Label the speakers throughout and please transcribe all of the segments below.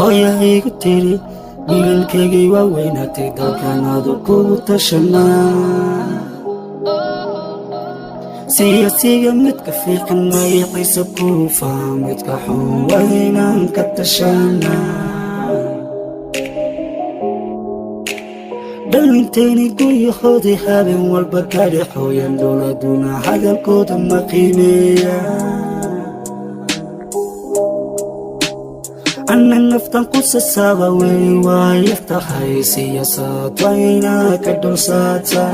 Speaker 1: Hooya igu tiri, wiilkaygii waa weynaatay, dalkanaadu kugu tashanaa. Siyaasiga midka fiican magaciisa kuufa, midka xun waa inaan ka tashanaa. Dhalintayni guryahoodii habeen walba ka dhexooyan, dowladuna hadalkooda ma qiimeeya. Anna naftan ku sasaaba weli waa yar tahay, siyaasad waa inaa ka dhulsaata.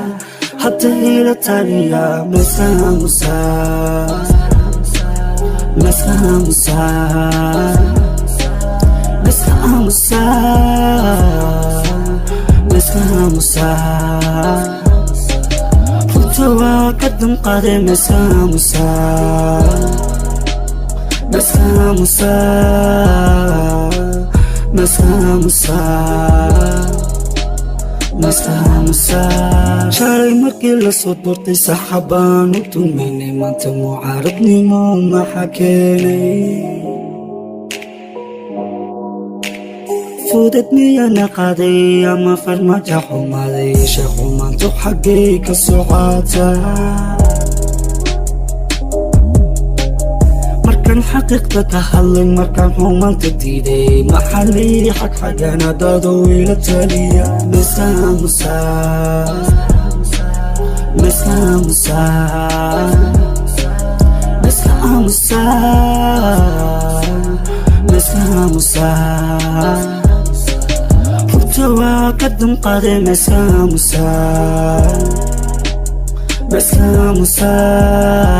Speaker 1: Hadda ila taliya, mayska aamusaa? Mayska aamusaa? Mayska aamusaa? Mayska aamusaa? Runta waa ka damqade, mayska aamusaa? Mayska aamusaa? Mayska aamusaa? Mayska aamusaa? Shalay markii lasoo doortay saxabaan u tumaynay, maanta mucaaradnimo maxa keenay? Fudad miyana qaaday ama farmaajo xumaaday? Sheekhu maantu xaggay ka socota? Markaan xaqiiqda ka hadlay, markaan xumaanta diiday, maxalii xagxagana dado ila taliya. Mayska aamusaa? Mayska aamusaa? Mayska aamusaa? Mayska aamusaa? Runta waa ka damqade, mayska aamusaa? Mayska aamusaa?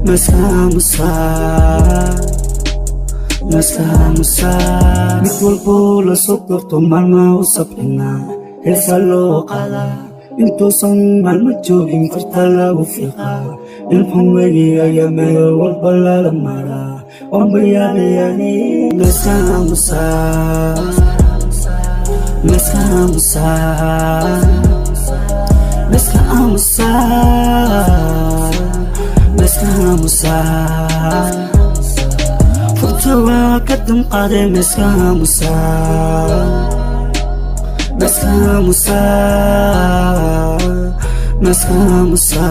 Speaker 1: Mayska aamusaa? Mayska aamusaa? Mid walboo lasoo doorto maalmaa u sabcinaa, heesa loo qaadaa. Intuusan maalmo joogin farta lagu fiiqaa. Nin xun wegi ayaa meel walba lala maraa, waanba yaabayani. Mayska aamusaa? Mayska aamusaa? Mayska aamusaa? Mayska aamusaa? Runta waa ka damqade, mayska aamusaa? Mayska aamusaa? Mayska aamusaa?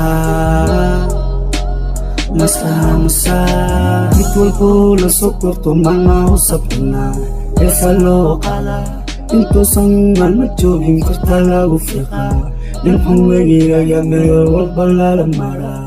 Speaker 1: Mayska aamusaa? Mid walboo lasoo doorto maalmaa u sabcinaa, heesa loo qaadaa. Intuusan maalmo joogin farta lagu fiiqaa. Nin xun wegi ayaa meel walba lala maraa.